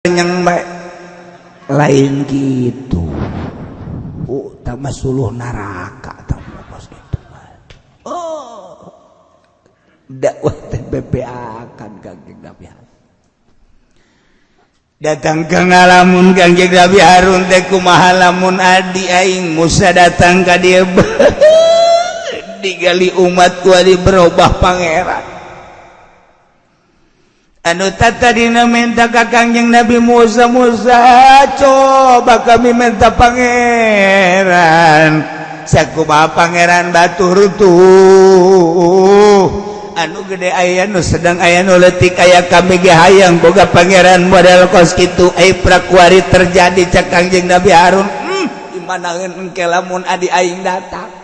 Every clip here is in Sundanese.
Yang baik lain gitu. Oh, tambah suluh neraka tambah bos gitu. Oh, dakwah TPP akan Kangjeng Nabi Harun. Datang ke ngalamun Kangjeng Nabi Harun teh kumaha lamun adi aing Musa datang ka dieu digali umat ku adi berubah pangeran. Anu tadina minta ka Kangjeng Nabi Musa, Musa coba kami minta pangeran sakumaha pangeran batu rutuh anu gede aya nu sedang aya nu leutik aya kami ge hayang boga pangeran model kos kitu ai prakuari terjadi cak Kangjeng Nabi Harun. Imanaeun engke lamun adi aing datang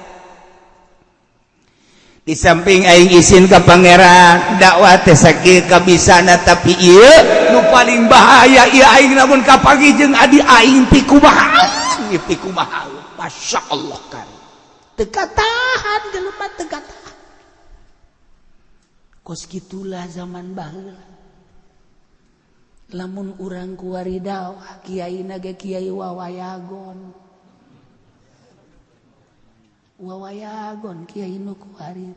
di samping aing izin ke pangeran dakwah teh sakieu kabisana tapi ieu nu paling bahaya ieu aing lamun kapanggih jeung adi aing pikumaha ieu pikumaha. Masyaallah kan teu katahan jelema teu katahan. Kos kitulah zaman baheula lamun urang kuari dakwah kiai na ge kiai wawayagon wawayagon kiai nu kuari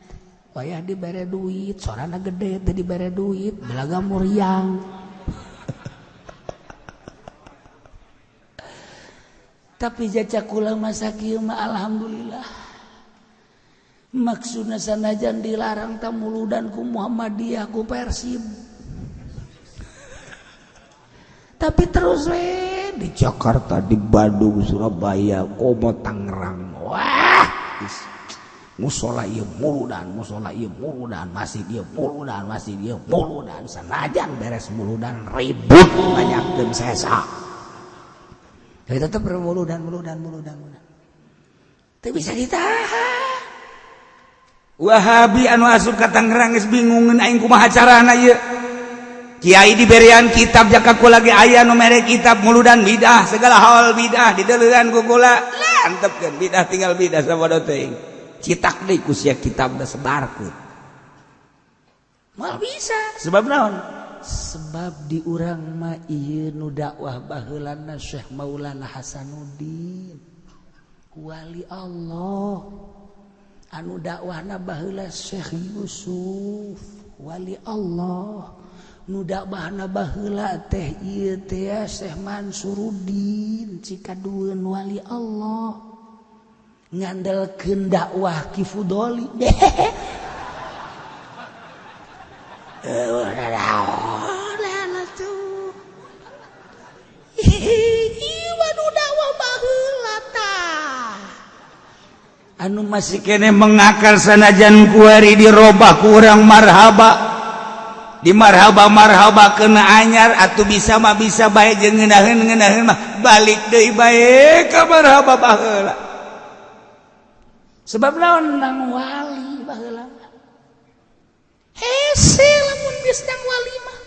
wayah dibere duit sorana gede teh dibere duit belaga muriang. Tapi jajak kula masa kieu mah alhamdulillah maksudna sanajan dilarang ta muludan ku Muhammadiyah ku Persib tapi terus we di Jakarta, di Bandung, Surabaya, komo Tangerang. Wah, musola ieu muludan, musola ieu muludan, masjid ieu muludan, masjid ieu muludan, sanajan beres muludan ribut banyakkeun sesa. Jadi tetep muludan, muludan, muludan, muludan. Teu bisa ditahan. Wahabi anu asup ka Tangerang geus bingungeun aing kumaha carana ieu. Kiai diberian kitab jaka kula ge aya nu mere kitab muludan bidah segala hal bidah dideleuan ku kula antepkeun bidah tinggal bidah sabodo teuing citak deui ku sia kitab da sebarkeun moal bisa sebab naon sebab di urang mah ieu nu dakwah baheulana Syekh Maulana Hasanuddin wali Allah anu dakwahna baheula Syekh Yusuf wali Allah nu dakwahna baheula teh ieu teh Syekh Mansuruddin Cikadueun wali Allah ngandelkeun dakwah Ki Fudoli deh. Anu masih kene mengakar sanajan kuari dirobah kurang marhaba di marhaba marhaba kena anyar atuh bisa mah bisa bae jeung ngeunaheun ngeunaheun mah balik deui bae ka marhaba baheula sebab naon nang wali baheula hese lamun geus nang wali mah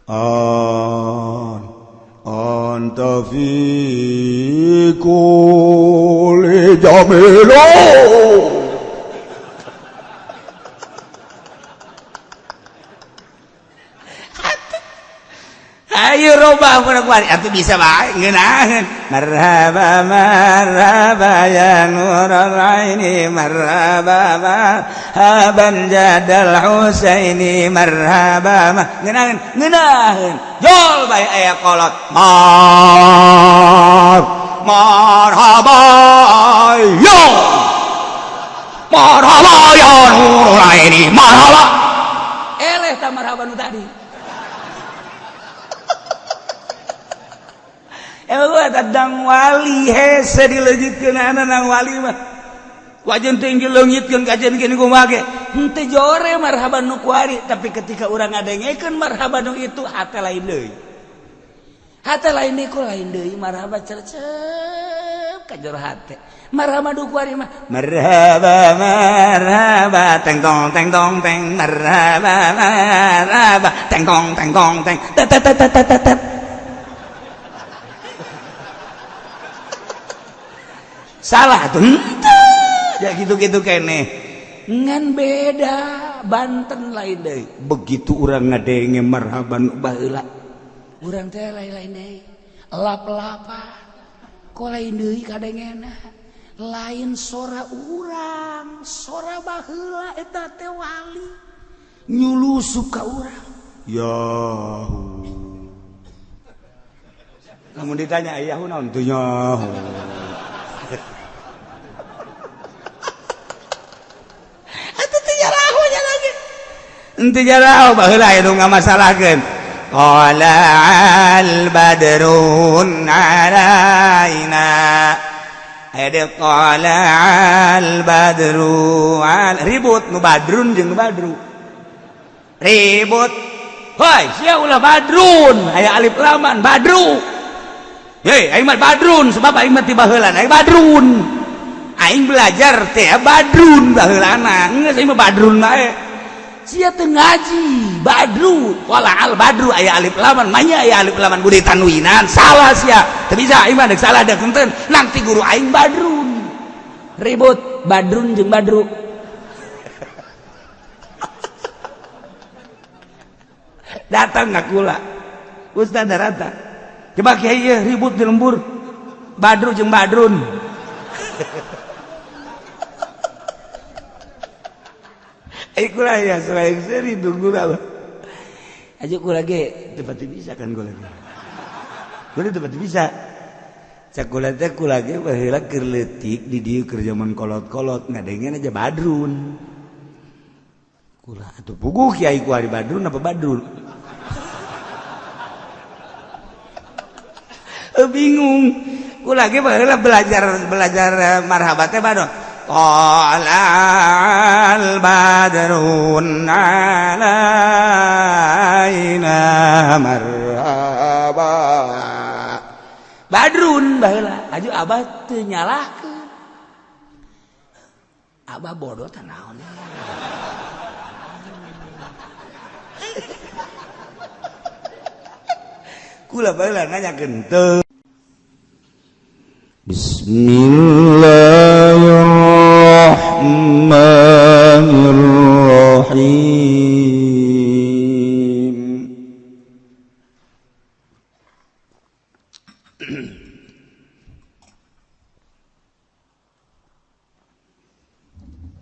an anta fi kulli jamilo. Ayo robah kuari atuh bisa bae ngeunaheun marhaba marhaba ya nurul aini marhaba marhaban jadal husaini marhaba ngeunaheun ngeunaheun jol bae aya kolot mar marhaba ya marhaba ya nurul aini marhaba eleh ta marhaba nu tadi. Tadang wali hese dileungitkeun nang wali mah wajan teh dileungitkeun kajian gini kumaha ge henteu jore marhaban nu kuari tapi ketika urang ngadengekeun marhaban nu itu hate lain deui hate lain deui ku lain deui marhaba cercep ka jero hate marhaba nu kuari mah marhaba marhaba teng tong teng tong teng marhaba marhaba teng tong teng tong teng tet tet tet tet tet. Salah tuh ya gitu-gitu kene ngan beda Banten lain deui begitu urang ngadenge marhaban baheula Urang teh lain-lain deui. Lap-lapa. Kok lain deui kadengena. Lain sora urang, sora baheula eta teh wali. Nyulusup ka urang. Yahu. Lamun ditanya ayahu naon teu nyaho. Atuh teu nyaraho nya lagi. Henteu nyaraho baheula aya nu ngamasalahkeun. Qala al badrun alaina. Aya qala al badru al ribut nu badrun jeung nu badru. Ribut. Hoi, sia ulah badrun, aya alif laman badru. Hei, aing mah badrun sebab aing mah ti baheulana aing badrun. Aing belajar teh badrun baheulana. Geus aing mah badrun bae. Sia teu ngaji, badru. Wala al badru aya alif laman, manya aya alif laman budi tanwinan, salah sia. Teu bisa aing mah deuk salah deuk henteu. Nanti guru aing badrun. Ribut badrun jeung badru. Datang ngakula. Ustaz darata. Coba kiai ieu ribut di lembur. Badru jeung badrun. Kula ya selain seri tunggu lah. Aja kula ge teu pati bisa kan kula ge. Kula teu pati bisa. Cak kula teh kula ge baheula keur leutik di dieu keur jaman kolot-kolot ngadengen aja badrun. Kula atuh puguh kiai ku ari badrun apa badrun. Bingung. Kula ge baheula belajar marhaban teh badrun. Qala al badrun alaina marhaba. Badrun baheula aju abah teu nyalahkeun. Abah bodoh teh naon. Kula baheula nanyakeun teu. Bismillahirrahmanirrahim.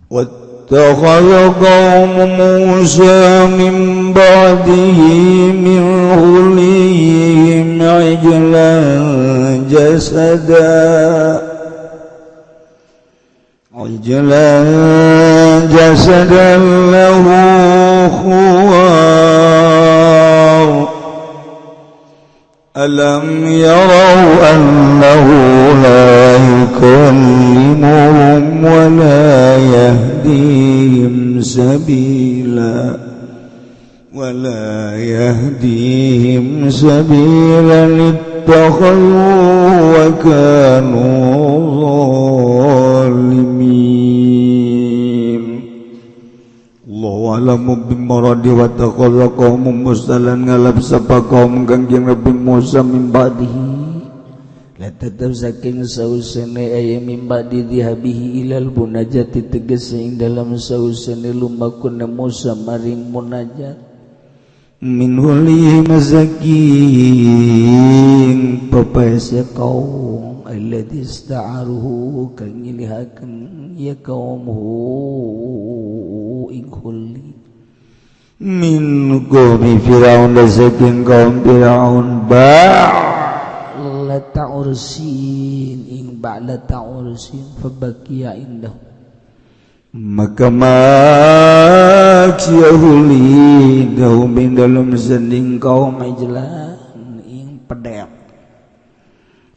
واتخذ قوم موسى من بعده من حليهم عجلا جسدا له خوار ألم يروا أنه لا يكلمهم ولا يهديهم سبيلا اتخذوا وكانوا ظالمين. الله أعلم بمراد واتخذ قوم موسى lan ngalap sapa kaum Kangjeng Nabi Musa min ba'dihi la tetep saking sausene aya min ba'di dhihabihi ilal munajati tegese ing dalam sausene lumakuna Musa maring munajat min huli masakin papaese kaum alladzi ista'aruhu kang nyilihakeun ya kaumhu ing huli min qaumi Firaun saking kaum Firaun ba'la ta'ursin ing ba'la ta'ursin fabaqiya indahu maka maksiyahuli dahum ing dalem sending kaum ijlan ing pedek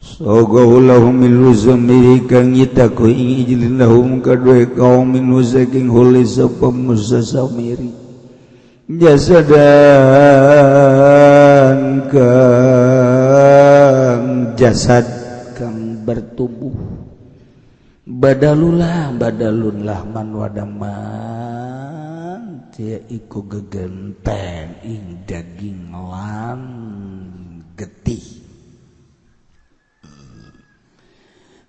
sogahu lahum iluzamiri kang nyitaku ing ijlin lahum kadue kaum min saking huli sapa Musa samiri jasadan kang jasad kang bertubuh badalullah badalun lahman wadaman tia iku gegenten ing daging lan getih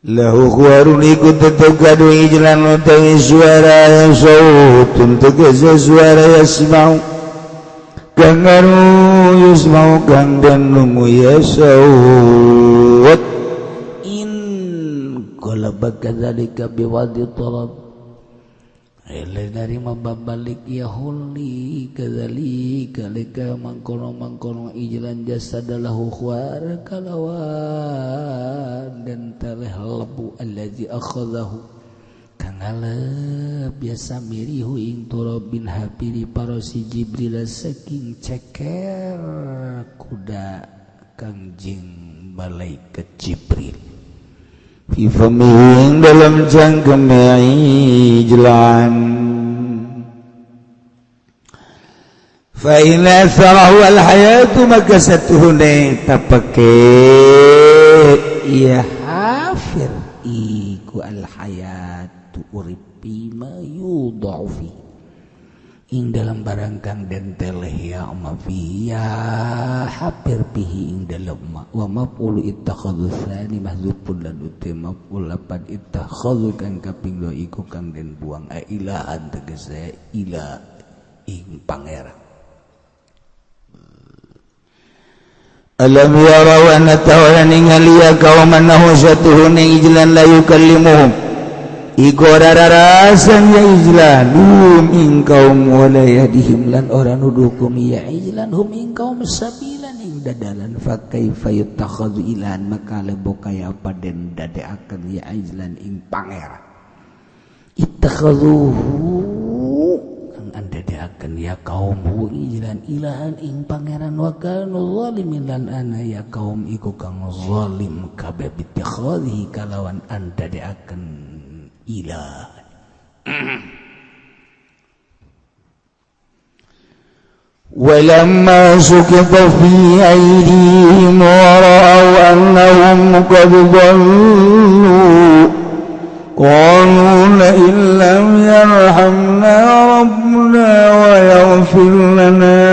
lahu khuarun iku tetep kadu ijlan utawi suara sautun tegese suara yasma'u Kang ngaru yusmau kang den lungu ya saut in qalaba kadzalika biwadi talab ele narima babalik ya huli kadzalika lika mangkono-mangkono ijlan jasadalahu khwar kalawan dan teleh lebu allazi akhadahu kang ngalep biasa mirihu ing turabin hapiri parosi Jibril saking ceker kuda Kangjeng malaikat Jibril fi famihi dalam cangkeme ijlan fa in atharahu al hayatu maka satuhune tapake ya hafir iku al hayatu urip bima yudau fi ing dalam barang kang den teleh ya ma fi ya hafir bihi ing dalam ma wa maf'ul ittakhadhu tsani mahdzufun lan uti maf'ul lapan ittakhadhu kang kaping dua iku kang den buang a ilahan tegese ila ing pangeran. Alam yarau anna ta'ala ningali ya qauman satuhun ijlan la yukallimuhum iku ora rarasan ya ijlan hum ing kaum wala yahdihim lan ora nuduhkum ya ijlan hum ing kaum sabilan ing dadalan fa kaifa yutakhadhu ilahan maka lebo kaya apa den dadeaken ya ijlan ing pangeran ittakhadhuhu kang andadeaken ya kaum hu ijlan ilahan ing pangeran wa kanu zalimin lan ana ya kaum iku kang zalim kabeh bitikhadhi kalawan andadeaken ilah. Walamma sukita fi aydihim wa ra'aw annahum qad dhallu qalu la in lam yarhamna rabbuna wa yaghfir lana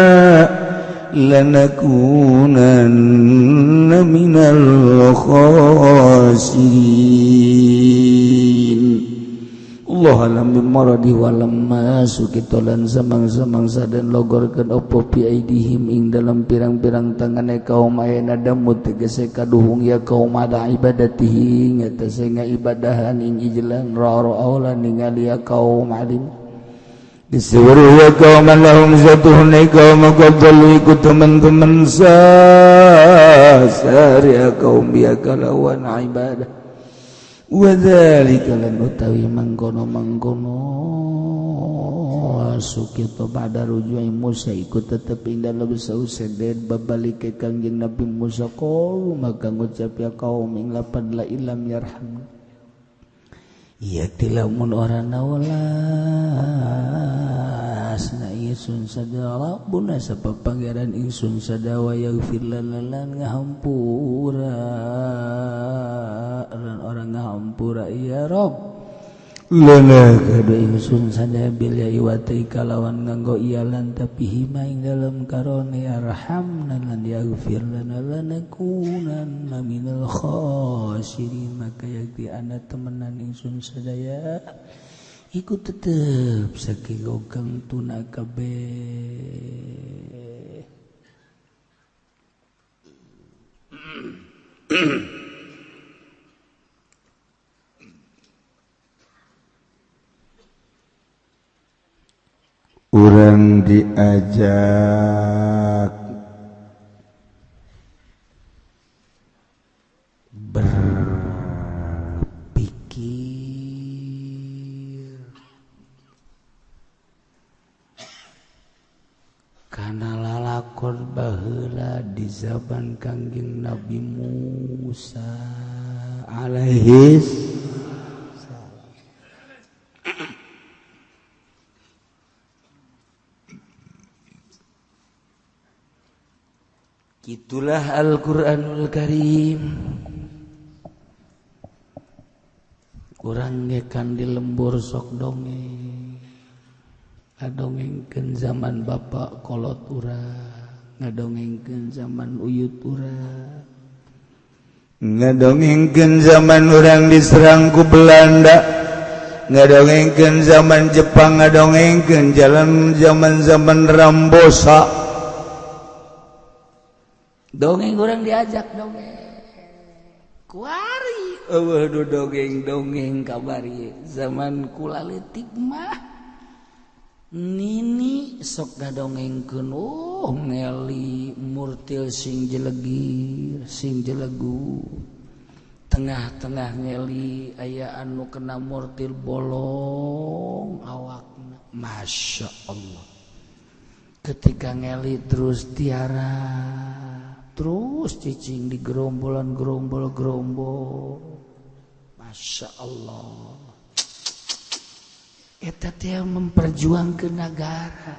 lanakunanna minal khasirin. Allah alam bimaradi walamma sukita lan samang-samangsa dan logorkeun opo fi aidihim ing dalam pirang-pirang tangane kaum ayana damu tegese kaduhung ya kaum ada ibadatihi ngatasi ngaibadahan ing ijlan ra-ra lan ningali ya kaum alim disuruh ya kaum lahum zatuhun kaum qadzalu iku teman-teman sasar ya kaum biya kalawan ibadah wa dzalika lan utawi mangkono-mangkono sukita ba'da ruju'i Musa iku tetep ing dalem sause den babalike Kangjeng Nabi Musa qalu maka ngucap ya kaum ing lapan la ilam yarham ya tilamun ora nawelas na ingsun sadara rabbuna sapa pangeran ingsun sadawa yaghfir lana lan ngahampura lan ora ngahampura ya Rabb lana kadu ingsun sadaya bil ya iwati kalawan nganggo iya lan tapi hima ing dalem karone arhamna lan yaghfir lana lanakunanna minal khasirin maka yakti ana temenan ingsun sadaya iku tetep saking kang tuna kabeh. Urang diajak berpikir kana lalakon baheula di zaman Kangjeng Nabi Musa alaihis salam. Itulah Al-Qur'anul Karim. Urang ge kan di lembur sok dongeng. Ngadongengkeun zaman bapak kolot urang, ngadongengkeun zaman uyut urang, ngadongengkeun zaman urang diserang ku Belanda, ngadongengkeun zaman Jepang, ngadongengkeun jalan zaman-zaman Rambosa. Dongeng urang diajak dongeng. Kuari eueuh du dongeng-dongeng kabari zaman kula leutik mah nini sok ngadongengkeun oh ngeli murtil sing jelegir sing jelegu tengah-tengah ngeli aya anu kena murtil bolong awakna Masya Allah ketika ngeli terus tiara terus cicing di gerombolan gerombol gerombol Masya Allah eta teh memperjuangkeun nagara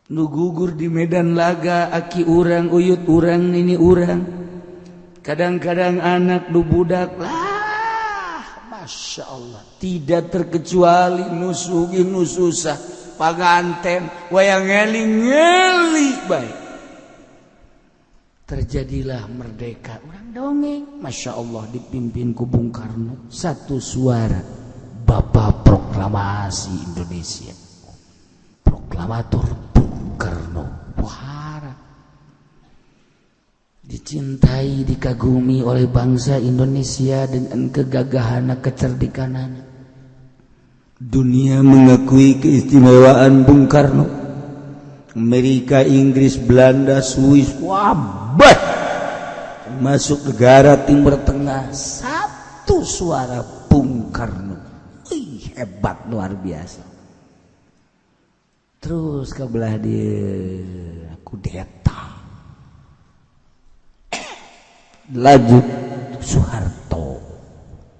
nu gugur di medan laga aki urang uyut urang nini urang kadang-kadang anak nu budak lah Masya Allah tidak terkecuali nu sugih nu susah panganten wayang ngeli ngeli baik terjadilah merdeka orang dongeng Masya Allah dipimpin ku Bung Karno satu suara Bapak Proklamasi Indonesia Proklamator Bung Karno pohara dicintai dikagumi oleh bangsa Indonesia dengan kegagahan kecerdikanana dunia mengakui keistimewaan Bung Karno Amerika, Inggris, Belanda, Swiss, wabah masuk negara Timur Tengah satu suara Bung Karno. Wih, hebat luar biasa. Terus ke belah dia kudeta. Lanjut Soeharto.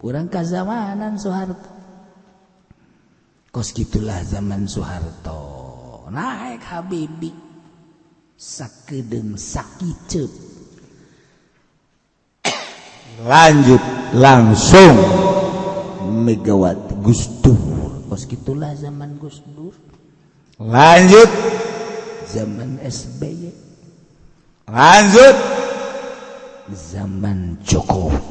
Kurang kazamanan Soeharto. Kos gitulah zaman Soeharto. Naik Habibie sakedeung sakiceut lanjut langsung Megawati Gus Dur kos gitulah zaman Gus Dur lanjut zaman SBY lanjut zaman Jokowi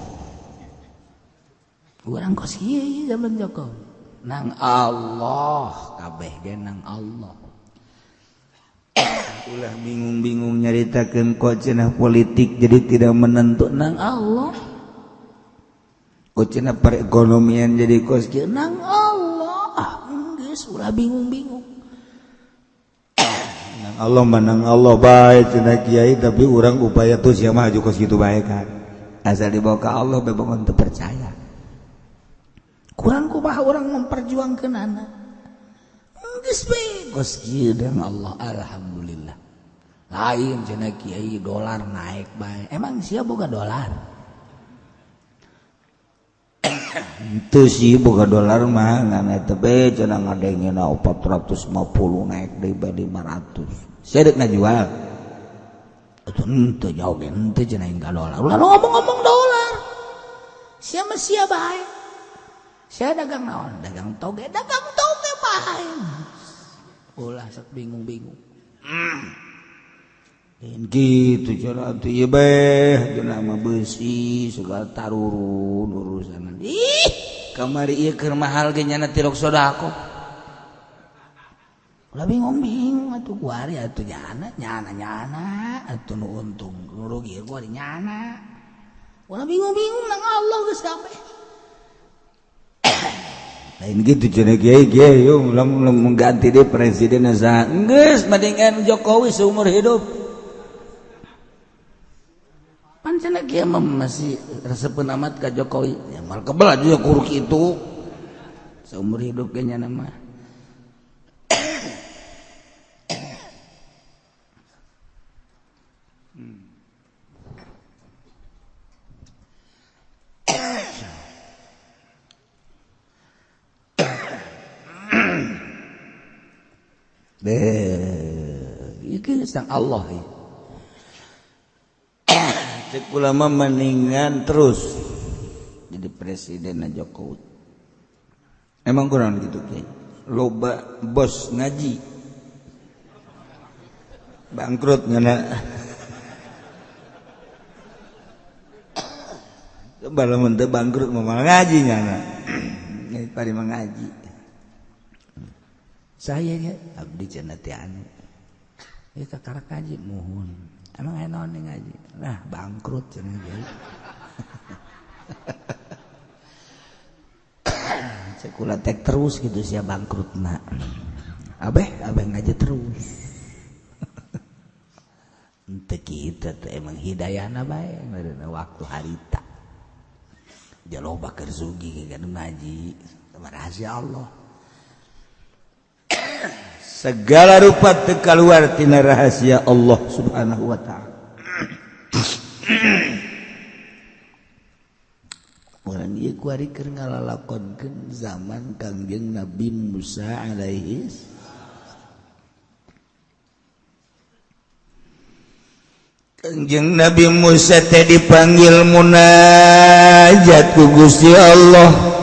urang kos kieu zaman Jokowi nang Allah kabeh ge nang Allah. Ulah bingung-bingung nyaritakeun kok cenah politik jadi tidak menentu nang Allah. Kok cenah perekonomian jadi kos kieu nang Allah. Geus ulah bingung-bingung. Nang Allah menang Allah bae cenah kiai tapi urang upaya tuh sia mah kos kitu bae kan. Asal dibawa ka Allah bebongon teu percaya. Kurang kumaha urang memperjuangkeun anak. Geus we kos kieu dan Allah alhamdulillah. Lain cenah kiai dolar naik bae. Emang sia boga dolar? Henteu sih boga dolar mah ngan eta be cenah ngadengena 450 naik deui bae 500. Sia deuk ngajual. Atuh henteu jauh ge henteu cenah ka dolar. Ulah ngomong-ngomong dolar. Sia mah sia bae. Sia dagang naon? Dagang toge bae. Ulah sok bingung-bingung. Lain gitu cara atuh ieu bae cenah mah beusi segala tarurun urusan. Ih, kamari ieu keur mahal ge nyana tilok sodako. Ulah bingung-bingung atuh kuari atuh nyana nyana nyana atuh nu untung nu rugi kuari nyana. Ulah bingung-bingung nang Allah geus kabeh. Lain gitu cenah kiai kiai yo lamun mengganti deui presiden saha geus mendingan Jokowi seumur hidup. Pan cenah kieu mah masih resepeun amat ka Jokowi. Ya mal kebel aja kuruk itu. Seumur hidup ge nyana mah. Itu sang Allah. Cek ulama mendingan terus jadi presiden Jokowi. Emang kurang gitu kiai. Loba bos ngaji bangkrut ngana. Coba lamun teu bangkrut mah ngaji nyana. Pari mengaji. Saya ya abdi cenah teh anu. Ieu kakara kaji muhun. Emang aya naon ngaji? Nah, bangkrut cenah ge. Cek tek terus gitu sia bangkrutna. Abeh abeh ngaji terus. Ente kita teh emang hidayahna bae waktu harita. Jaloba keur sugi kan ngaji rahasia Allah. Segala rupa teu kaluar tina rahasia Allah Subhanahu wa ta'ala. Urang ieu kuari keur ngalalakonkeun zaman Kangjeng Nabi Musa alaihi. Kangjeng Nabi Musa teh dipanggil munajat ku Gusti Allah.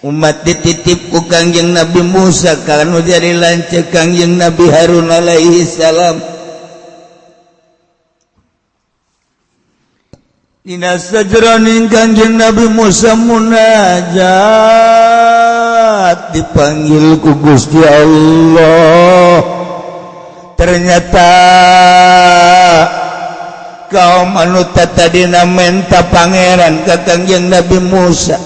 Umat dititip ku Kangjeng Nabi Musa kana jadi lanceuk Kangjeng Nabi Harun alaihi salam. Dina sajroning Kangjeng Nabi Musa munajat dipanggil ku Gusti Allah. Ternyata kaum anu tadina menta pangeran ka Kangjeng Nabi Musa.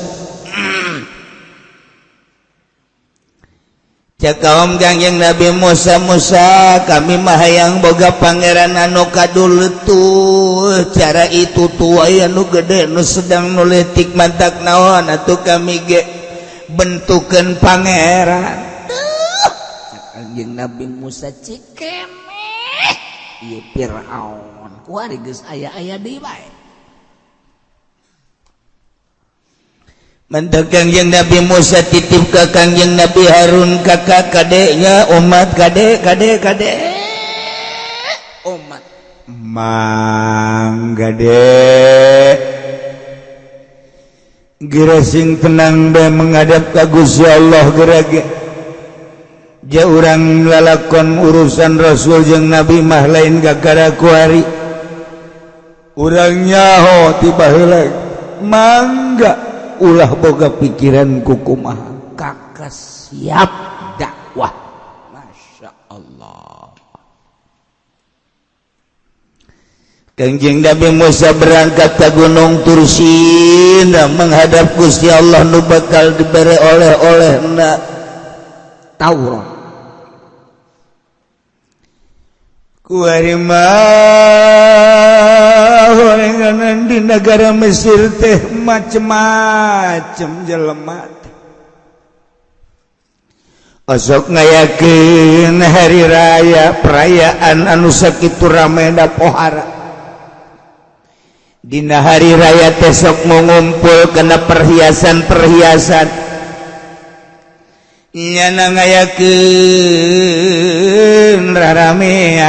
Cek kaum Kangjeng Nabi Musa, Musa kami mah hayang boga pangeran anu kaduletuh cara itu tuai anu gede nu sedang nu leutik mantak naon atuh kami ge bentukeun pangeran. Cek Kangjeng Nabi Musa cikemeh ieu Firaun kuari geus aya-aya deui bae. Mantak Kangjeng Nabi Musa titip ka Kangjeng Nabi Harun kakak kadeknya umat kadek kadek kadek umat mangga dek gerasing tenang bae menghadap ka Gusti Allah gerage ja urang lalakon urusan Rasul jeung Nabi mah lain gagara kuari urang nyaho tiba heula mangga ulah boga pikiran kukumaha kakak siap dakwah. Masya Allah. Kangjeng Nabi Musa berangkat ke Gunung Tursina menghadap Gusti Allah nu bakal diberi oleh-oleh na Taurat. Kuari mah horenganan di negara Mesir teh macem-macem jelema teh. Osok ngayakeun hari raya perayaan anu sakitu rame da pohara. Dina hari raya teh sok ngumpul kana perhiasan-perhiasan. Nyana ngayakeun raramean.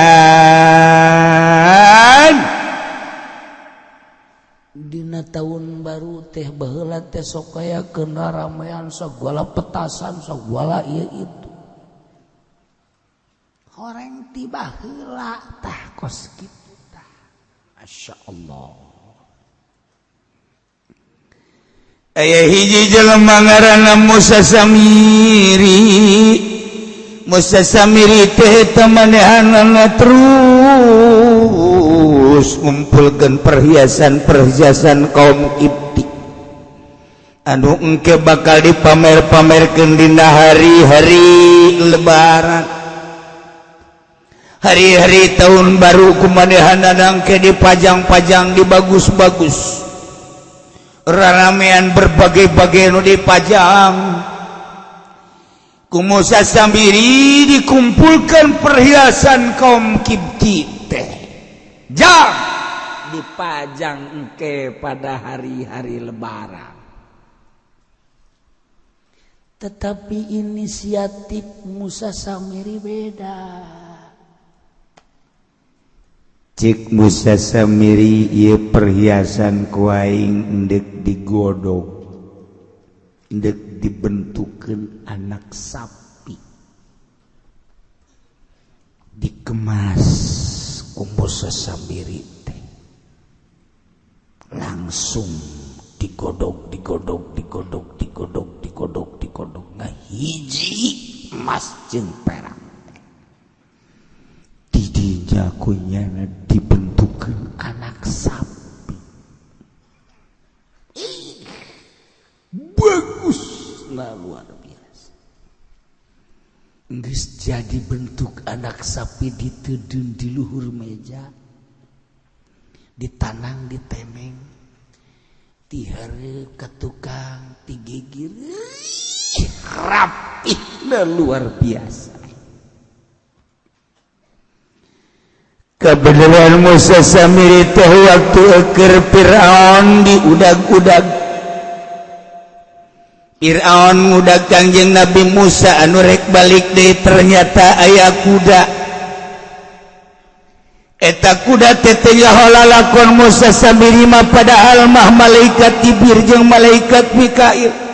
Dina tahun baru teh baheula teh sok kayakeun raramean sagala petasan sagala ieu itu. Horeng ti baheula tah kos kitu tah. Masya Allah. Aya hiji jelema ngaranna Musa Samiri. Musa Samiri teh manehanana terus ngumpulkeun perhiasan-perhiasan kaum Kipti anu engke bakal dipamer-pamerkeun dina hari-hari lebaran, hari-hari tahun baru kumanehanana engke dipajang-pajang dibagus-bagus, raramean berbagai-bagai nu dipajang. Ku Musa Samiri dikumpulkan perhiasan kaum Kipti teh jam dipajang engke pada hari-hari lebaran. Tetapi inisiatif Musa Samiri beda. Cik Musa Samiri ieu perhiasan ku aing endek digodog, endek dibentukeun anak sapi, dikemas ku Musa Samiri teh langsung digodog digodog digodog digodog digodog digodog ngahiji emas jeung perak. Didinya Sia kunyana dibentukkeun anak sapi. Ih, bagus nah luar biasa. Geus jadi bentuk anak sapi diteudun di luhur meja, ditanang ditemeng, tihareup ka tukang, tigigir, rapih nah luar biasa. Kebenaran Musa Samiri teh waktu eker Fir'aun diudag-udag. Fir'aun ngudag Kangjeng Nabi Musa anu rek balik deui ternyata aya kuda. Eta kuda teh teu nyaho lalakon Musa Samiri mah padahal mah malaikat Jibril jeung malaikat Mikail.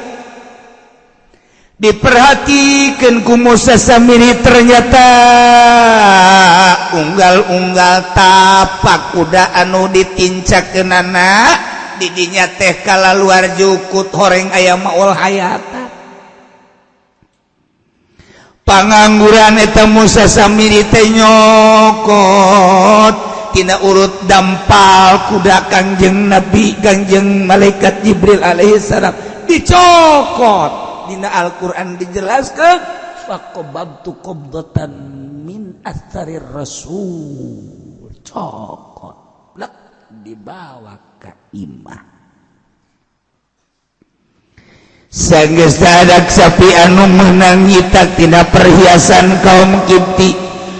Diperhatikan ku Musa Samiri ternyata unggal-unggal tapak kuda anu ditincakeunana didinya teh kalaluar jukut horeng aya maul hayata. Pangangguran eta Musa Samiri teh nyokot tina urut dampal kuda Kangjeng Nabi Kangjeng malaikat Jibril alaihi salam dicokot. Dina Al-Qur'an dijelaskan faqabtu qabdatan min atharir rasul, cokot lek dibawa ka imah. Sanggeus dadak sapi anu meunang nyitak tina perhiasan kaum Kipti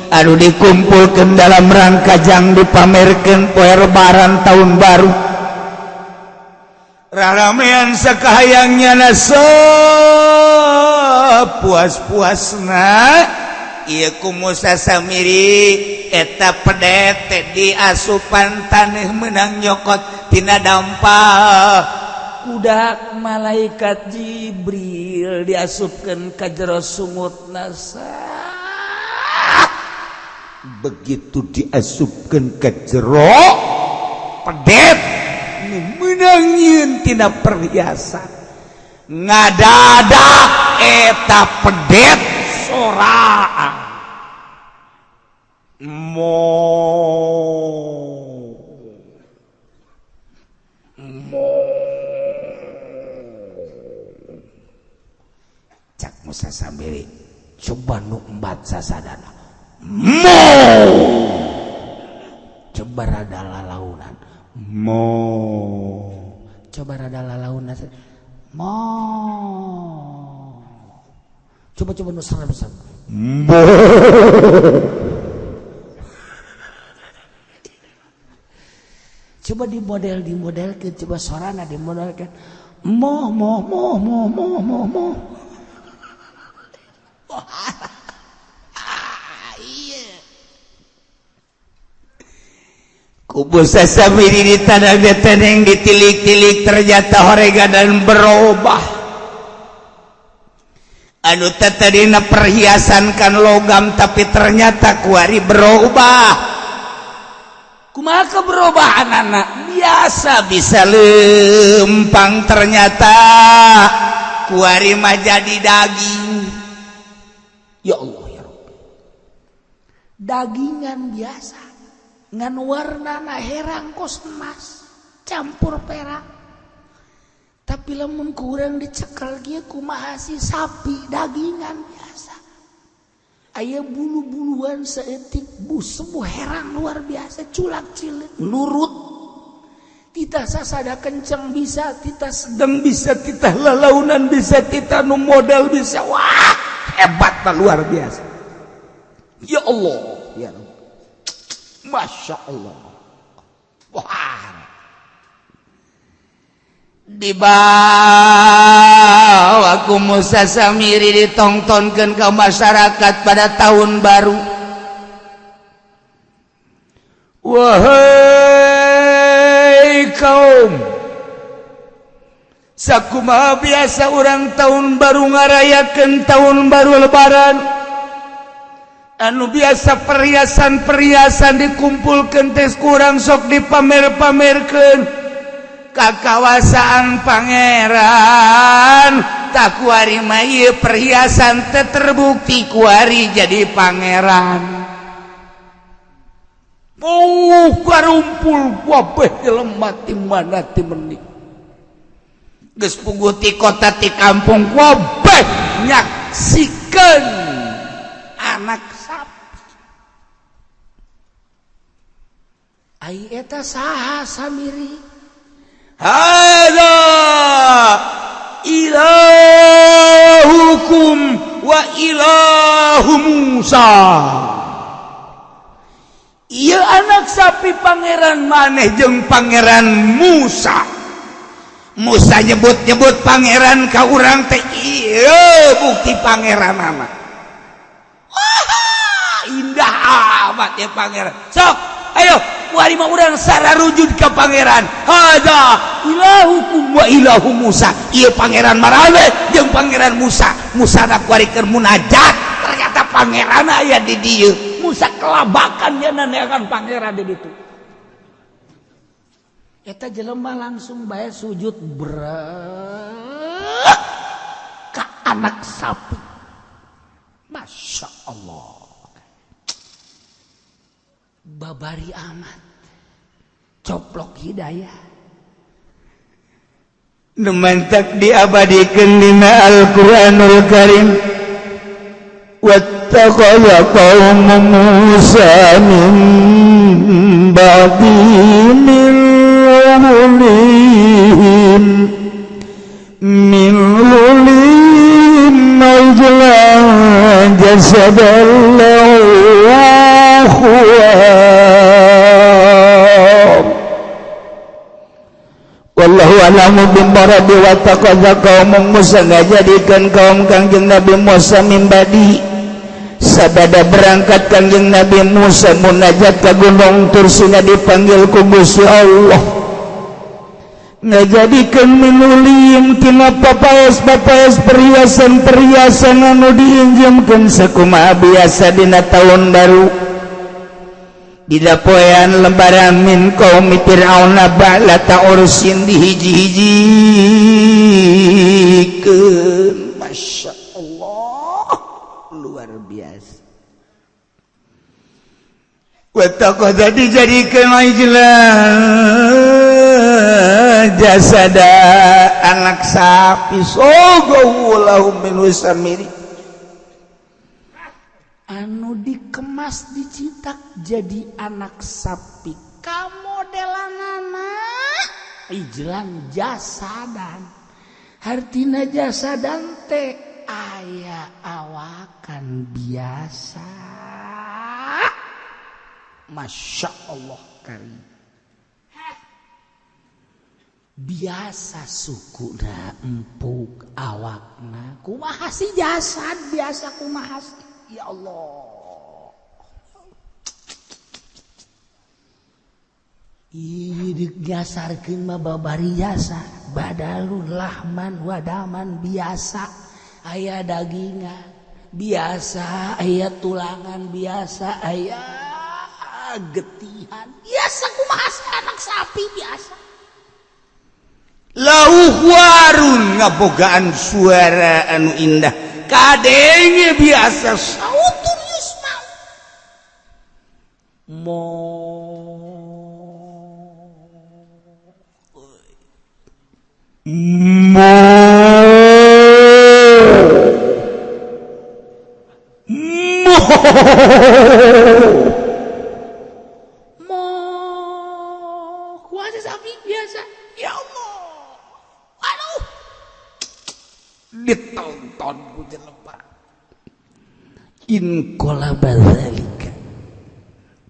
anu dikumpulkeun dalam rangka jang dipamerkeun poe lebaran tahun baru. Raramean sakahayangnya nasa puas-puasna ieu ku Musa Samiri eta pedet teh diasupan taneuh meunang nyokot tina dampal kuda malaikat Jibril diasupkeun ka jero sungut nasa. Begitu diasupkeun ka jero pedet menangin tina perhiasan ngadadak eta pedet soraan mo mo cak Musa Samiri coba nu embat sasadana mo coba rada lalaunan mo coba rada lalaunan mo coba-coba nu serem-serem mo. Coba dimodelkan, coba sorana dimodelkan mo mo mo mo mo mo mo. Kubu Samiri di tanah beteneng ditilik-tilik ternyata horega dan berubah. Anu tadina perhiasan kan logam tapi ternyata kuari berubah. Kumaha keberubahan anak biasa bisa lempang ternyata kuari mah jadi daging. Ya Allah ya Rabbi. Dagingan biasa. Ngan warnana herang kos emas campur perak, tapi lamun kurang dicekel kieu kumaha si sapi dagingan biasa aya bulu-buluan saeutik sebuah herang luar biasa culak cilik nurut titah sasada kenceng bisa titah sedang bisa titah lalaunan bisa titah nu modal bisa. Wah hebat luar biasa. Ya Allah ya Rabbi. Masya Allah. Wah. Dibawa ku Musa Samiri ditontonkeun ke masyarakat pada tahun baru. Wahai kaum, sakumaha biasa urang tahun baru ngarayakeun tahun baru lebaran. Anu biasa perhiasan-perhiasan dikumpulkan teh kurang sok dipamer-pamerkeun ka kawasaan pangeran. Tak kuari mah ieu perhiasan teh terbukti kuari jadi pangeran. Puh karumpul kabeh jelema ti mana ti menik. Geus puguh ti kota ti kampung kabeh nyaksikeun anak sapi. Ai eta saha Samiri? Hadza ilahukum wa ilahu Musa. Ieu anak sapi pangeran maneh jeung pangeran Musa. Musa nyebut-nyebut pangeran ka urang teh ieu bukti pangeranana. Wah, indah amat ya pangeran. Sok, ayo kuari mah urang sararujud ka pangeran. Hadza ilahukum wa ilahu Musa. Ieu pangeran maraneh jeung pangeran Musa. Musa na kuari keur munajat, ternyata pangeran aya di dieu. Musa kelabakan nya naneakan pangeran di ditu. Eta jelema langsung bae sujud brek ka anak sapi. Masya Allah. Babari amat. Coplok hidayah. Nu mantak diabadikeun dina Al-Qur'anul Karim. Wattaqala qaum Musa min ba'di min hulihim ijlan jasadan lahu khuwar. Wallahu a'lamu bimbaradi wa taqadza qaum Musa ngajadikeun kaum Kangjeng Nabi Musa min ba'di sabada berangkat Kangjeng Nabi Musa munajat ka Gunung Tursina dipanggil ku Gusti Allah ngajadikeun minulim tina papaes-papaes perhiasan-perhiasan anu diinjemkeun sakumaha biasa dina taun baru dina poean lebaran min qaumi Fir'auna ba'la ta'ursin dihiji-hijikeun. Masya Allah, luar biasa. Wattaqadha dijadikeun ijlan jasada anak sapi sogohu lahum min samiri anu dikemas dicetak jadi anak sapi kamodelanana ijlan jasadan hartina jasadan teh aya awakan biasa. Masya Allah karim. Biasa sukuna empuk awakna kumaha sih jasad biasa kumaha sih ya Allah. Ih digasarkeun mah babari jasa badalun lahman wadaman biasa aya dagingan biasa aya tulangan biasa aya getihan biasa kumaha sih anak sapi biasa. Lauh warun ngabogaan suara anu indah kadenge biasa sautun yusma mo mo mo mo kuasa sapi biasa ya Allah. Aduh, ditonton ku jelema in qalaba dzalika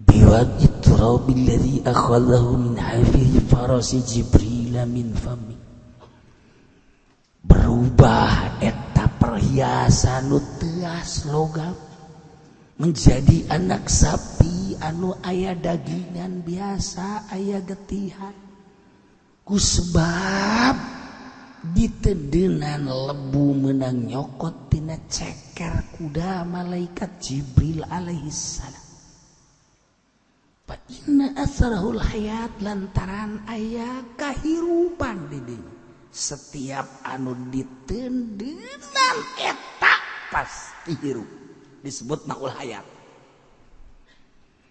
biwajhi turabi alladhi akhadhahu min hafiz farasi Jibril min fami. Berubah eta perhiasan nu teas logam menjadi anak sapi anu aya dagingan biasa aya getihan ku sebab ditedenan lebu menang nyokot tina ceker kuda malaikat Jibril alaihi salam. Fa inna asarahul hayat lantaran aya kahirupan di dinya. Setiap anu ditendenan eta pasti hirup disebut maul hayat.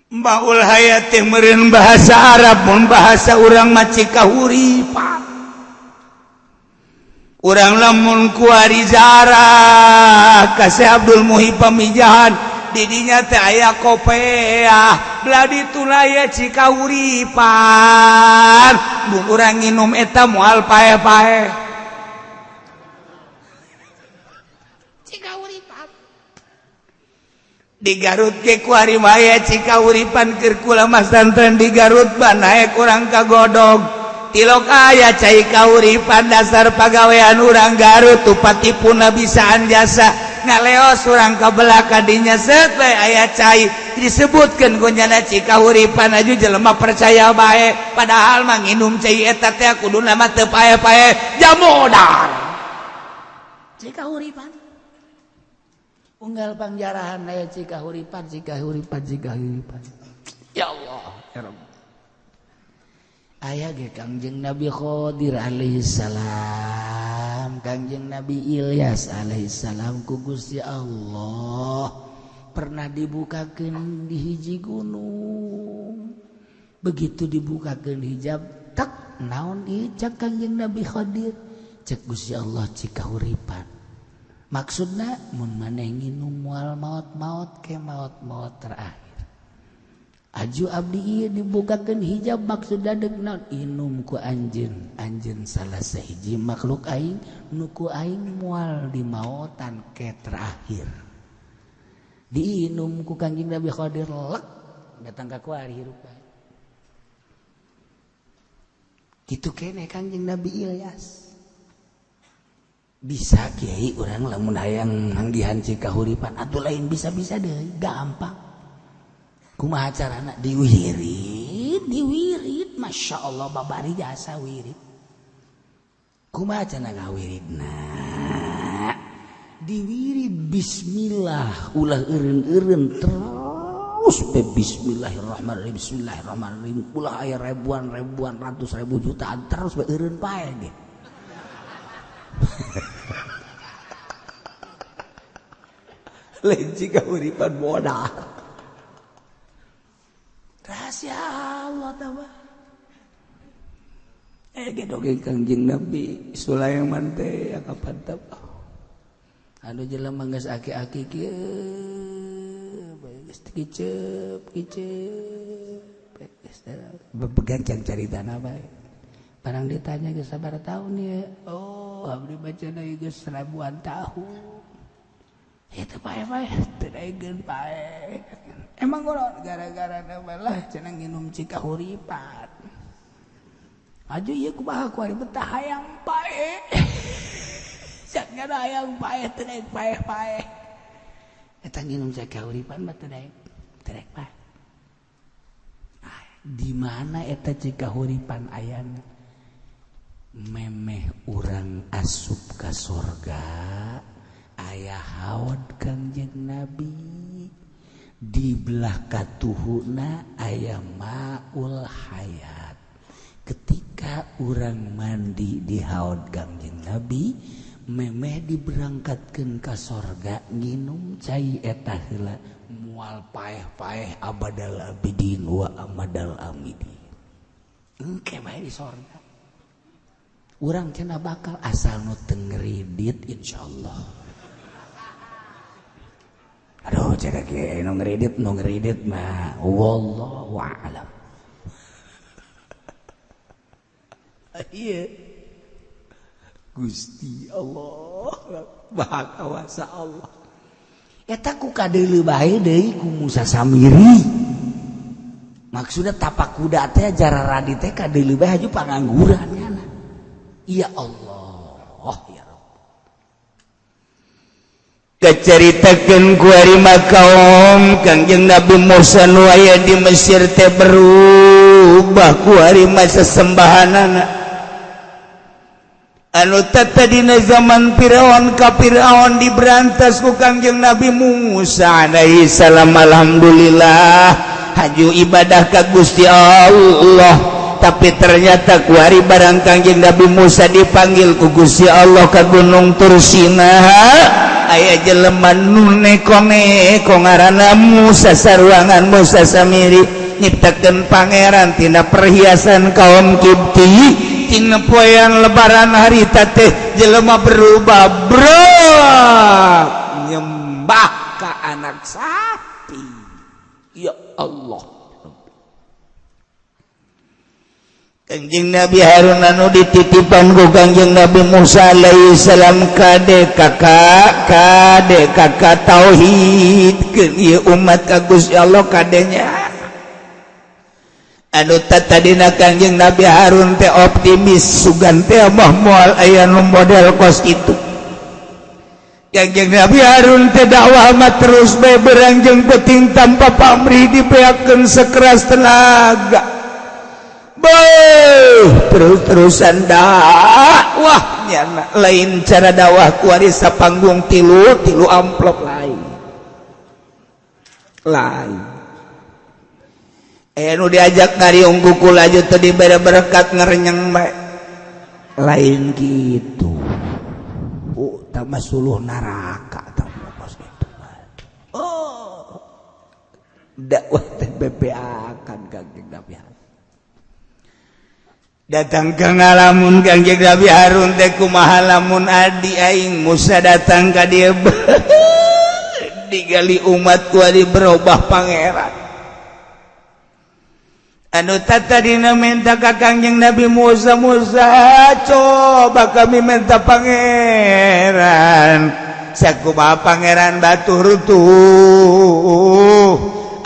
Maul hayat teh meureun bahasa Arab, mun bahasa urang mah Cikahuripan. Urang lamun kuari zarah ka Syekh Abdul Muhyi Pamijahan, didinya teh aya kopeah, belah ditu aya Cikahuripan. Mun urang nginum eta moal paeh-paeh. Cikahuripan di Garut ke kuari maya Cikahuripan, keur kula masantren di Garut banae kurang kagodog tilok aya cai kahuripan. Dasar pagawean urang Garut tupatipuna bisaan jasa ngaleos urang ka belah kadinya, set bae aya cai disebutkeun ku nyana Cikahuripan, aju jelema percaya bae. Padahal mah nginum cai eta teh kuduna mah teu pae-pae, jamodar Cikahuripan. Unggal pangjarahan aya Cikahuripan, Cikahuripan, Cikahuripan. Ya Allah ya Rabb. Aya ge Kangjeng Nabi Khidir alaihi salam, Kangjeng Nabi Ilyas alaihi salam ku Gusti Allah pernah dibukakeun di hiji gunung. Begitu dibukakeun hijab, tak naon ieu cak Kangjeng Nabi Khidir, cek Gusti Allah Cikahuripan. Maksudna mun maneh nginum moal maot-maot ke maot-maot terakhir. Aju abdi ieu dibukakeun hijab maksudna deuk naon? Inum ku anjeun, anjeun salah sahiji makhluk aing nu ku aing moal dimaotan ke terakhir. Diinum ku Kangjeng Nabi Khidir, lek datang ka kuari hirup bae. Kitu keneh Kangjeng Nabi Ilyas. Bisa kiai urang lamun hayang manggihan Cikahuripan atuh lain bisa-bisa deui, gampang. Kumaha carana? Diwirid, diwirid, masya Allah babari jasa wirid. Kumaha cara ngawiridna? Diwirid bismillah, ulah eureun-eureun terus be bismillahirrahmanirrahim, bismillahirrahmanirrahim, ulah aya ribuan-ribuan ratus ribu jutaan terus be eureun pae ge. Lain Cikahuripan modal. Rahasia Allah tawa. Ge dongeng Kangjeng Nabi Sulaiman teh kapan teh. Anu jelema geus aki-aki kieu geus kiceup kiceup geus bebegancang caritana bae. Barang ditanya geus sabaraha tahun ya? Oh, abdi bacana geus ribuan tahun. Itu pae-pae teu daegeun pae. Emang golon gara-gara lah cenah nginum Cikahuripan. Aju ieu kumaha ku ari betah hayang pae. Cenah hayang pae teu daek pae-pae. Eta nginum Cikahuripan mah teu daek, teu daek pae. Di mana eta Cikahuripan ayana? Memeh urang asup ka sorga aya haud Kangjeng Nabi, di belah katuhuna aya maul hayat. Ketika urang mandi di haud Kangjeng Nabi, memeh diberangkatkeun ka sorga nginum cai eta heula moal paeh-paeh abadal abidin wa amadal amidin. Engke bae di sorga urang cenah bakal asal nu teu ngredit insyaallah. Aduh cenah ge nu ngredit mah wallahu a'lam. Iya Gusti Allah maha kawasa Allah. Eta ku kadeuleu bae deui ku Musa Samiri. Maksudna tapak kuda teh jararadi teh kadeuleu bae haju pangangguran nyana. Ya Allah ya Rabb. Kacaritakeun ku ari makaum Kangjeng Nabi Musa nu aya di Mesir teh berubah ku ari masa sesembahanana. Anu tadina zaman Firaun ka Firaun diberantas ku Kangjeng Nabi Musa alaihi salam. Alhamdulillah haju ibadah ka Gusti Allah. Tapi ternyata kuari barang Kangjeng Nabi Musa dipanggil ku Gusti Allah ka Gunung Tursina. Aya jelema nu neko-neko ngaranna Musa saruangan Musa Samiri nyiptakeun pangeran tina perhiasan kaum Kipti tina poean lebaran harita teh jelema berubah bro nyembah ka anak sapi. Ya Allah. Kangjeng Nabi Harun anu dititipan ku Kangjeng Nabi Musa alaihi salam kade kakak kade kakak tauhid keun ieu umat ka Gusti Allah kadenya anu tadina Kangjeng Nabi Harun teh optimis sugan teh mah moal aya nu model kos kitu. Kangjeng Nabi Harun teh dakwah mah terus bae berang jeung peuting tanpa pamrih dibeakeun sekeras tenaga. Terus-terusan dakwah lain cara dakwah kuari sapanggung tilu tilu amplop lain lain nu diajak ngariung kuku laju teu dibere berkat ngerenyeng bae lain gitu. Tambah suluh neraka tambah kos kitu. Oh, dakwah teh bebeakan Kangjeng Nabi Harun. Datang ke ngalamun Kangjeng Nabi Harun teh kumaha lamun adi aing Musa datang ka dieu digali umat ku adi berubah pangeran. Anu tadina minta ka Kangjeng Nabi Musa, Musa coba kami minta pangeran sakumaha pangeran batu rutuh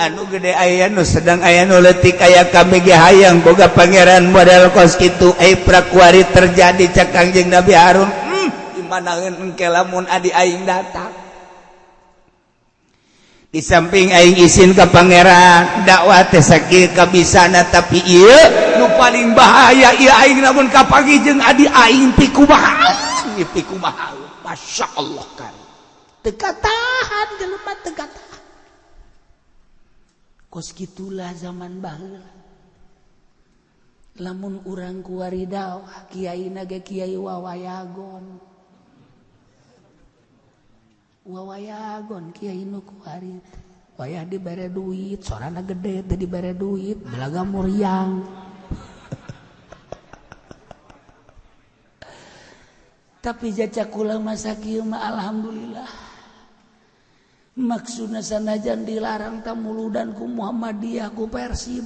anu gede aya nu sedang aya nu leutik aya kami ge hayang boga pangeran model kos kitu ai prakuari terjadi cak Kangjeng Nabi Harun. Dimanaeun engke lamun adi aing datang di samping aing isin ka pangeran dakwah teh sakieu kabisana tapi ieu nu paling bahaya ieu aing lamun kapanggih jeung adi aing pikumaha pikumaha. Masyaallah kan teu katahan jelema teu katahan. Kos gitulah zaman baheula. Lamun urang kuari dakwah kiai ge kiai wawayagon. Wawayagon kiai nu kuari teh. Wayah dibere duit, sorana gede teh dibere duit, belaga muriang. Tapi jajak kula masa kieu mah alhamdulillah. Maksudna sanajan dilarang tamuludan ku Muhammadiyah ku Persib.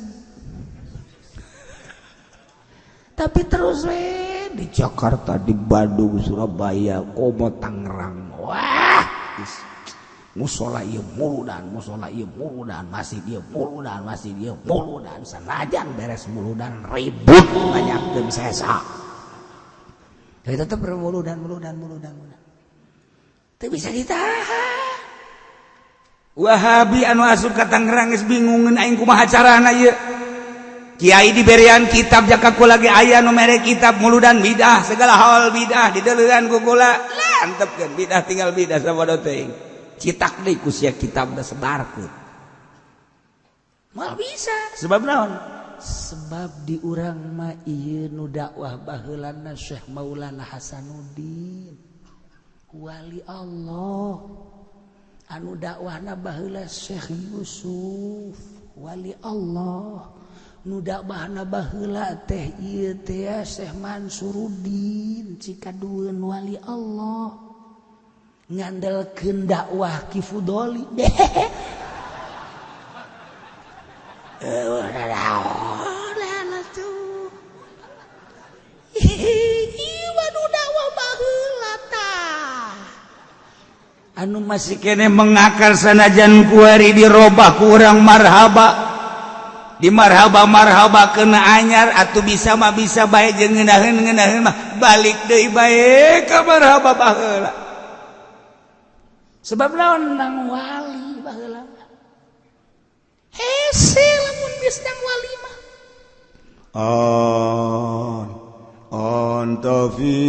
Tapi terus we di Jakarta, di Bandung, Surabaya, komo Tangerang. Wah, musola ieu muludan, musola ieu muludan, masjid ieu muludan, masjid ieu muludan. Sanajan beres muludan ribut banyak sesa. Tapi tetep muludan, muludan, muludan, muludan. Teu bisa ditahan. Wahabi anu asup ka Tangerang geus bingungeun aing kumaha carana ieu. Kiai diberian kitab jaka kula ge aya nu mere kitab muludan bidah segala hal bidah dideuleuan ku kula. Lah antepkeun bidah tinggal bidah sabodo teuing. Citak deui ku sia kitabna sebarkeun. Moal bisa sebab naon? Sebab di urang mah ieu nu dakwah baheulana Syekh Maulana Hasanuddin wali Allah. Anu dakwahna baheula Syekh Yusuf wali Allah. Nu dakwahna baheula teh ieu teh Syekh Mansuruddin Cikadueun wali Allah. Ngandelkeun dakwah Ki Fudoli. Anu masih kene mengakar sanajan kuari dirobah kurang marhaba di marhaba marhaba kena anyar atuh bisa mah bisa bae jeung ngeunaheun ngeunaheun mah balik deui bae ka marhaba baheula sebab naon nang wali baheula hese lamun geus nang wali mah anta fi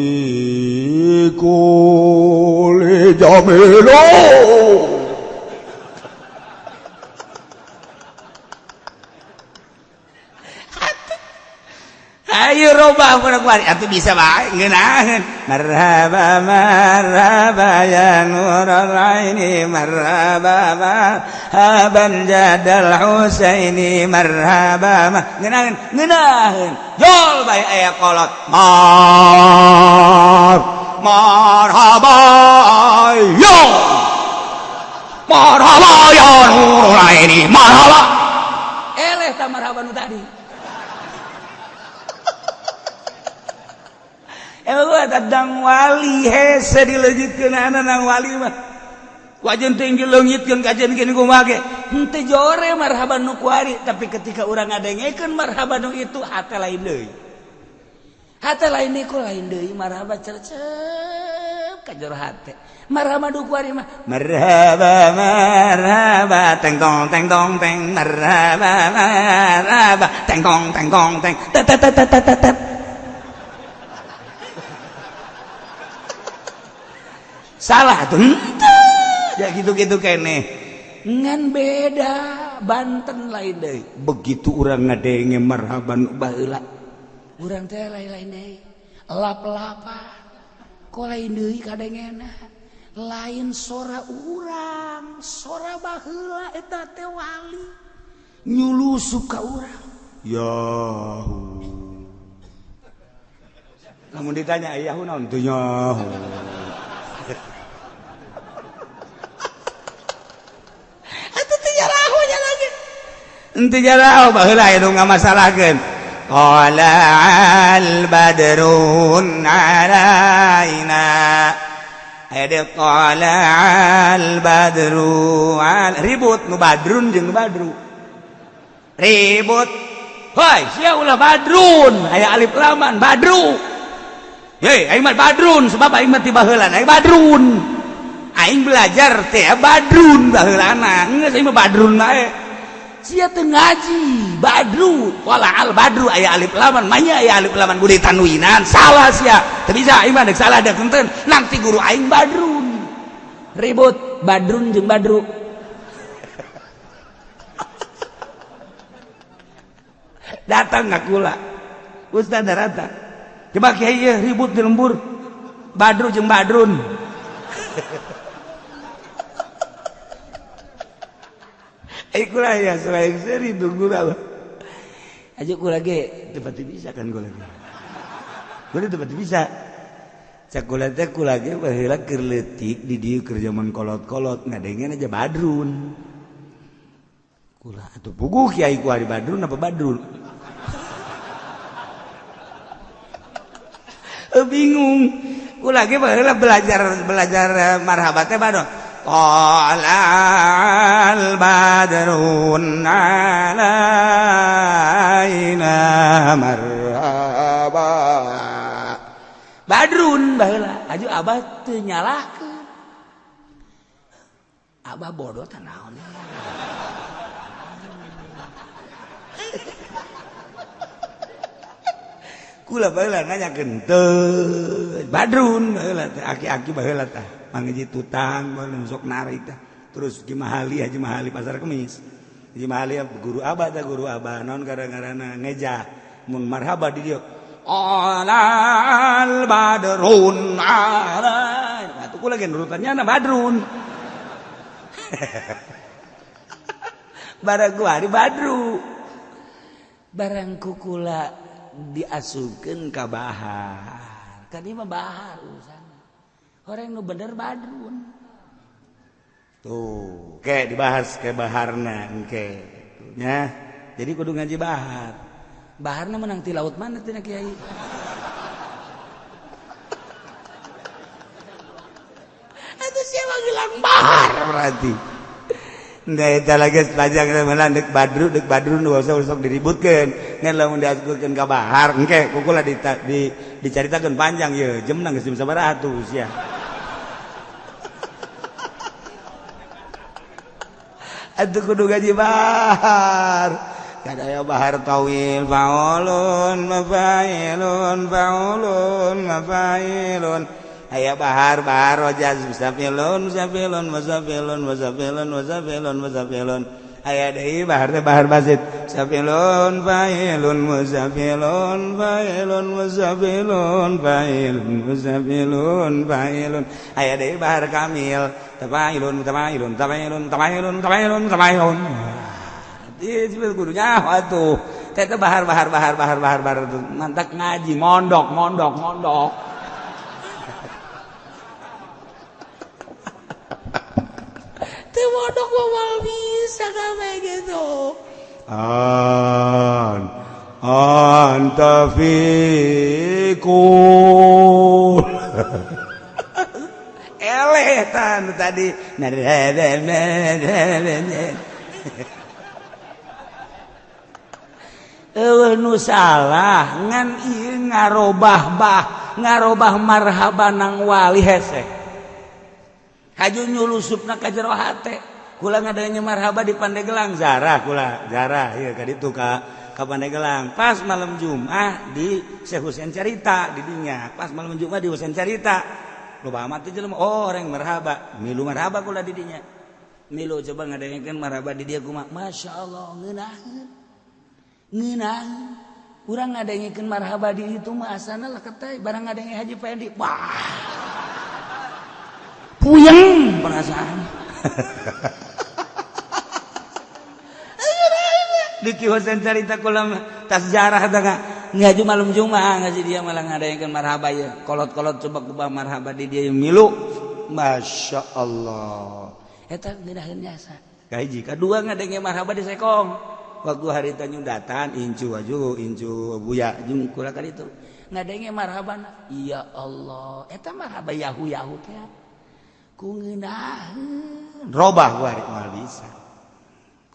kulli jamilo. Ayo robah budak wali atuh bisa bae ngeunaheun. Marhaba marhaba ya nurul aini marhaba marhaban jadal Husaini marhaba ngeunaheun ngeunaheun. Jol bae aya kolot. Mar marhaba yo marhaba ya nurul aini marhaba. Eleh ta marhaba nu tadi. Tadang wali hese dileungitkeun nang wali mah wajan teh dileungitkeun kajian gini kumaha ge henteu jore marhaban nu kuari tapi ketika urang ngadengekeun marhaban nu itu hate lain deui hate lain deui ku lain deui marhaba cercep ka jero hate marhaba nu kuari mah marhaba marhaba teng tong teng tong teng marhaba marhaba teng tong teng tong teng tet tet tet tet tet. Salah tuh ya gitu-gitu kene ngan beda Banten lain deui begitu urang ngadenge marhaban baheula urang teh lain-lain deui lap-lapa kok lain deui kadengena lain sora urang sora baheula eta teh wali nyulusup ka urang yahu lamun ditanya yahu naon teu nyaho. Ente jarau baheula aya nu ngamasalahkeun. Qala al badrun alaina. Aya deui qala al badru al ribut nu badrun jeung nu badru. Ribut. Hoi, sia ulah badrun, aya alif laman badru. Hei, aing mah badrun sebab aing mah ti baheula aing badrun. Aing belajar teh badrun baheulana. Geus aing mah badrun bae. Sia teu ngaji badru wala al badru aya alif laman manya aya alif laman budi tanwinan salah sia teu bisa aing mah deuk salah deuk henteu nanti guru aing badrun ribut badrun jeung badru. Datang ka kula ustaz darata coba kiai ieu ribut di lembur badru jeung badrun. Kula ya selain seri tunggu lah. Aja kula ge tempat bisa kan kula ge. Kula tempat bisa. Cak kula teh kula ge baheula keur leutik di dieu keur jaman kolot-kolot ngadengen aja badrun. Kula atuh puguh kiai ku ari badrun apa badrun. Bingung. Kula ge baheula belajar marhaba teh badrun. Qalal badrun alaina marhaba. Badrun baheula aju abah teu nyalahkeun. Abah bodoh teh naon. Kula baheula nanyakeun teu badrun baheula teh aki-aki baheula tah. Mangeji tutang baheula sok narik tah. Terus Haji Mahali, Haji Mahali pasar Kemis. Haji Mahali guru abah tah guru abah naon gara-garana ngejah mun marhaba di dieu. Alal badrun ala. Atuh kula ge nurutannya na badrun. Barang gua di badru. Barang kukula diasupkeun ka bahar. Kan ieu mah bahar urusan. Orang nu bener badrun. Tuh, kayak dibahas ke baharna engke. Nya. Jadi kudu ngaji bahar. Baharna menang ti laut mana tina kiai? Atuh siapa bilang bahar berarti. Nah, eta lagi sepanjang melan deuk badru nu usah sok diributkeun. Ngan lamun diasupkeun ka bahar engke kukula dicaritakeun panjang ye jemna geus jam sabaraha atuh sia. Atuh kudu gaji bahar. Kadaya bahar tawil faulun mafailun faulun mafailun. Aya bahar bahar rojaz musafilun musafilun musafilun musafilun musafilun musafilun. Aya deui bahar teh bahar basit. Safilun fa'ilun musafilun fa'ilun musafilun fa'ilun musafilun fa'ilun. Aya deui bahar kamil. Tafa'ilun tafa'ilun tafa'ilun tafa'ilun tafa'ilun tafa'ilun. Di gurunya atuh. Teh bahar bahar bahar bahar bahar bahar mantak ngaji mondok mondok mondok. Teu mondok mah bisa kabeh gitu. An anta fikul. Eleh tan tadi. Eueuh nu salah ngan ieu ngarobah bah ngarobah marhaba nang wali hese. Haju nyulusupna ka jero hate. Kula ngadanya marhaba di Pandeglang zarah kula zarah ieu ka ditu ka Pandeglang. Pas malam Jumat di Syekh Husein carita di dinya. Pas malam Jumat di Husein carita. Loba amat teh jelema oh orang marhaba. Milu marhaba kula di dinya. Milu coba ngadengekeun marhaba di dia kumaha. Masyaallah ngeunaheun. Ngeunah urang ngadengikeun marhaba di itu mah asana leket teh barang ngadenge Haji Pendi wah puyeng perasaan. Di Ki Husein carita kula tas jarah teh ngaji malam Jumat ngaji dia malah ngadengikeun marhaba ye kolot-kolot coba kubah marhaba di dia milu Masya Allah eta ngeunaheun jasa kahiji kadua ngadenge marhaba di Sekong. Waktu hari tanyundatan incu aju incu buya jeung kula ka ditu ngadenge marhabana ya Allah eta marhaba yahu yahu teh ku ngeunaheun robah kuari moal bisa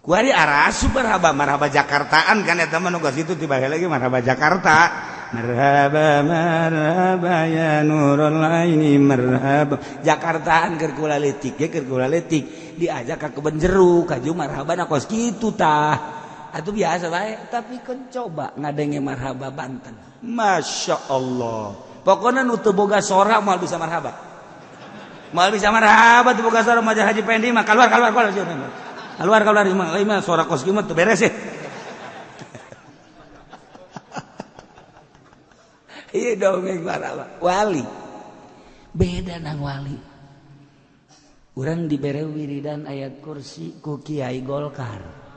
kuari arasu marhaba marhaba Jakartaan kan eta mah nu geus kitu tiba lagi marhaba Jakarta marhaba marhaba ya nurul aini marhaba Jakartaan keur kula leutik ge keur kula leutik diajak ka kebon jeruk kaju marhabana kos kitu tah. Atuh biasa bae, tapi kan coba ngadenge marhaba Banten. Masya Allah. Pokoknya nu teu boga sora moal bisa marhaba. Moal bisa marhaba teu boga sora majar Haji Pendi mah keluar keluar keluar. Keluar keluar mah sora kos kieu mah teu beres sih. Ieu dongeng marhaba wali. Beda nang wali. Urang dibere wiridan ayat kursi ku Kiai Golkar.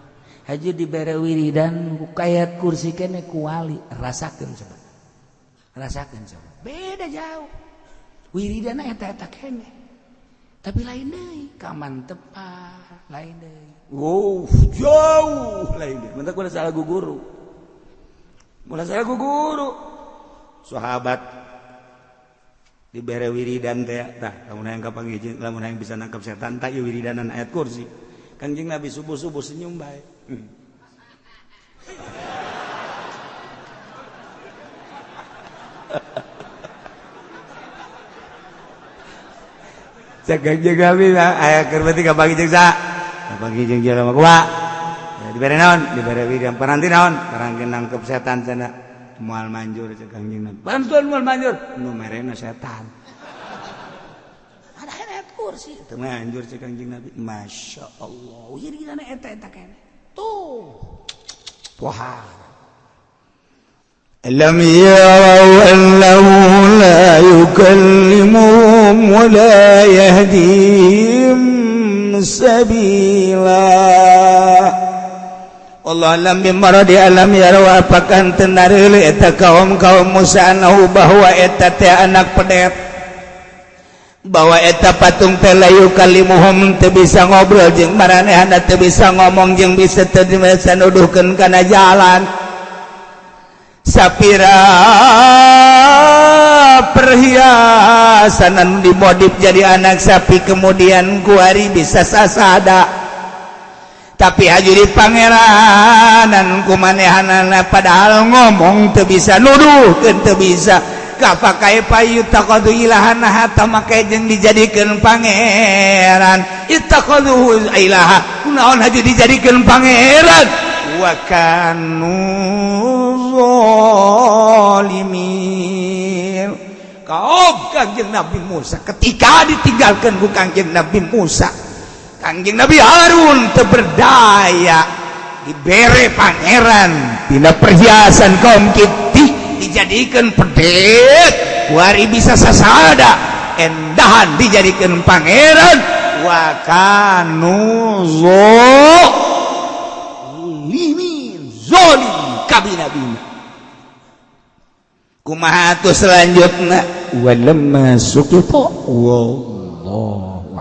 Haji dibere wiridan ayat kursi kene ku wali rasakeun coba. Rasakeun coba. Beda jauh. Wiridan eta eta kene. Tapi lain deui, kamantepan lain deui. Wow, jauh lain deui. Mentak ulah salah guru. Ulah salah guru. Sahabat dibere wiridan teh tah lamun hayang kapanggih lamun hayang bisa nangkep setan tah ieu wiridanan ayat kursi. Kangjeng Nabi subuh-subuh senyum bae. Cek Kangjeng Nabi aya keur beuti kapanggih jeung saha? Kapanggih jeung jelema kumaha? Dibere naon? Dibere wiridan paranti naon? Paranti nangkep setan cenah. Moal manjur cek Kangjeng Nabi. Bantuan moal manjur. Nu merena setan. Ada ayat kursi teu manjur cek Kangjeng Nabi. Masya Allah. Wiridana eta eta kene. Tuh. Wah. Lam yarau annahu la yukallimuhum wa la yahdihim sabila. Allah alam bimaradi alam yarau apakah teu nareuleuh eta kaum-kaum Musa anahu bahwa eta teh anak pedet bahwa eta patung teh la yukallimuhum teu bisa ngobrol jeung maranehna teu bisa ngomong jeung bisa teu bisa nuduhkeun kana jalan sapira perhiasan anu dimodif jadi anak sapi kemudian kuari bisa sasada tapi haju di pangeranan kumanehanana padahal ngomong teu bisa nuduhkeun teu bisa kapakai payu taqadu ilahana hatta make jeung dijadikeun pangeran ittaqadu ilaha kunaon haju dijadikeun pangeran wa kanu zalimin. Kaum Kangjeng Nabi Musa ketika ditinggalkan ku Kangjeng Nabi Musa, Kangjeng Nabi Harun teu berdaya, dibere pangeran tina perhiasan kaum Qibti, dijadikan pedet, kuari bisa sasada endahan, dijadikan pangeran. Wa kanu zolimin, zolim kabina-bina. Kumaha tuh selanjutnya? Walamma suqita, wallahu